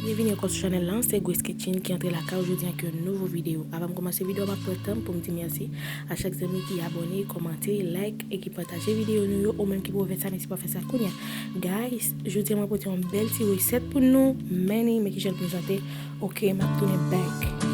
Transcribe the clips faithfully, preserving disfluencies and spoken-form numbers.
Byenvini ankò sou chanèl lan, se Grace Kitchen ki antre lakay ou jodi ak yon nouvo videyo. Avan m kòmanse videyo a, m ap pran tan m pou m di mèsi a chak zanmi ki abòne, kòmante, like e ki pataje videyo nou yo, ou menm ki poko fè sa, mèsi pou fè sa kounye a. Guys, jodi a mwen pote yon bèl ti resèt pou nou, men men kijan l prezante. Ok, m ap tounen back.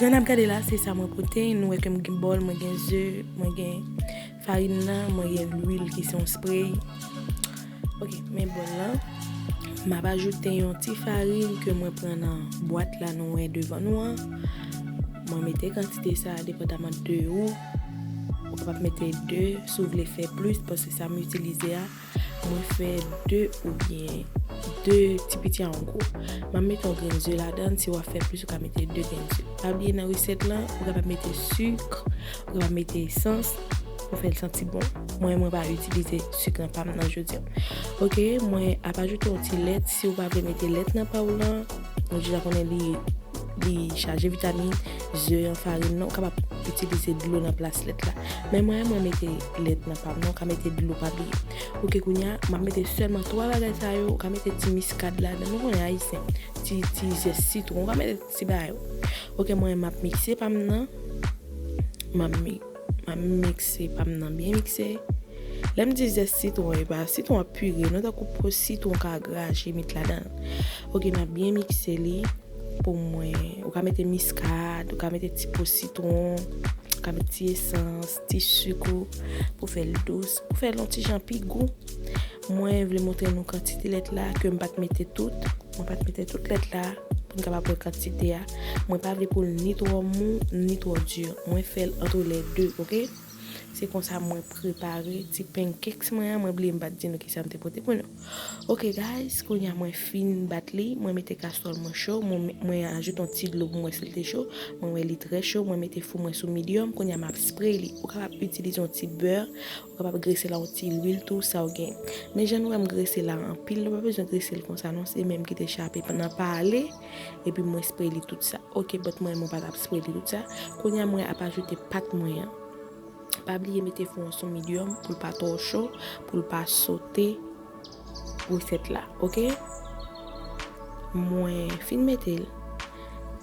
Jan n ap gade la, se sa mwen pote. Nou wè ke m gen bòl, mwen gen ze, mwen gen farin nan, mwen gen lwil ki se yon spray. Ok, men bòl lan. M ap ajoute yon ti farin ke mwen pran nan bwat la nou wè devan nou an. Mwen mete kantite sa a depandaman de ou. Ou kapab mete de, si w vle fè plis, paske sa m itilize a, mwen fè de oubyen de ti piti a an gwo. M ap mete yon grenn ze ladan l, si w ap fè plis, ou ka mete de grenn ze. Pa bliye nan resèt lan, ou kapab mete sik, ou kapab mete esans pou fè l santi bon. Mwen, mwen pa itilize sik nan pa m nan jodi a. Ok, mwen ap ajoute yon ti lèt. Si w pa vle mete lèt nan pa w lan, nou deja konnen li, li chaje vitamin, ze an, farin nan, ou kapab itilize dlo nan plas lèt la. Men mwen, mwen mete lèt nan pa m nan, ou ka mete dlo, pa bliye. Ok, kounye a, m ap mete sèlman twa bagay sa yo, ou ka mete ti miskad ladan, nou konnen ayisyen, ti, ti zès sitwon, ou ka mete ti bagay yo. Ok, mwen, m ap mikse pa m nan, m ap mi-, m ap mikse pa m nan byen mikse. Lè m di zès sitwon, e pa sitwon ap pire, non, tankou po sitwon ka graje met ladan l. Ok, m ap byen mikse li pou mwen. Ou ka mete miskad, ou ka mete ti po sitwon, ou ka mete ti esans, ti sik ou, pou fè l dous, pou fè l yon ti jan pi gou. Mwen vle montre nou kantite lèt la ke m pa t mete tout. Mwen pa t mete tout lèt la pou n kapab wè kantite a. Mwen pa vle pou l ni twò mou, ni twò di. Mwen fè l entre les deux, ok? Se konsa mwen prepare ti pancakes mwen an. Mwen bliye m pa t di nou kisa m te pote pou nou. Ok, guys, kounye a mwen fin bat li. Mwen mete kastwòl mwen cho. Mwen, mwen ajoute yon ti dlo pou m wè si l te cho. Mwen wè li trè cho. Mwen mete fou mwen sou medium. Kounye a m ap spray li. Ou kapab itilize yon ti bè. Ou kapab grese l ak yon ti lwil tou, sa w gen. Men jan nou wè m grese la anpil, nou pa bezwen grese l konsa non, se men m ki te chape nan pale, epi mwen spray li tout sa. Ok, but mwen, mwen pa t ap spray li tout sa. Kounye a mwen ap ajoute pat mwen an. Pa bliye mete fou an sou medium pou l pa twò cho, pou l pa sote resèt la, ok? Mwen fin mete l.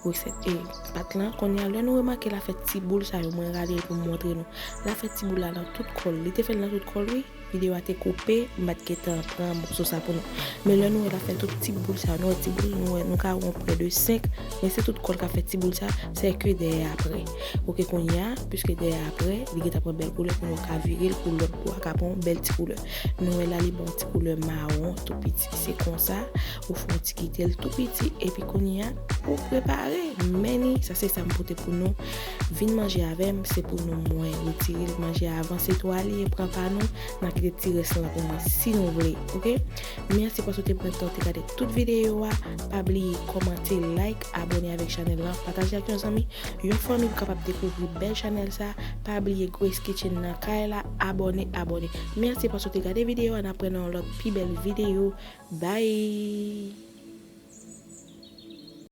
Resèt e pat lan. Kounye a, lè nou remake l ap fè ti boul sa yo, mwen rale l pou m montre nou. L ap fè ti boul la nan tout kò l. Li te fè l nan tout kò l, wi. Videyo a te koupe, m pa t gentan pran moso sa pou nou. Men lè nou wè l ap fè tout ti boul sa yo, nou wè ti boul, nou wè, nou ka wè yon prè de senk, men se tout kò l k ap fè ti boul sa, se ke dèyè a prè. Ok, kounye a, piske dèyè a prè, li gentan pran bèl koulè pou nou ka vire l pou lòt bò a ka pran yon bèl ti koulè. Nou wè la, li ba w ti koulè mawon, tou piti. Se konsa, ou fè yon ti kite l tou piti, epi kounye a, ou prepare. Men ni, sa se sa m pote pou nou. Vin manje avè m, se pou nou mwen retire l manje a, avanse tou ale, pran pa nou, n a kite ti rès lan pou mwen, si nou vle, ok? Mèsi paske w te pran tan w te gade tout videyo a. Pa bliye kòmante, like, abòne avèk chanèl lan, pataje ak yon zanmi, yon fanmi pou kapab dekouvri bèl chanèl sa. Pa bliye Grace Kitchen nan kay la, abòne, abòne. Mèsi paske w te gade videyo a, n ap wè nan yon lòt pi bèl videyo. Bye!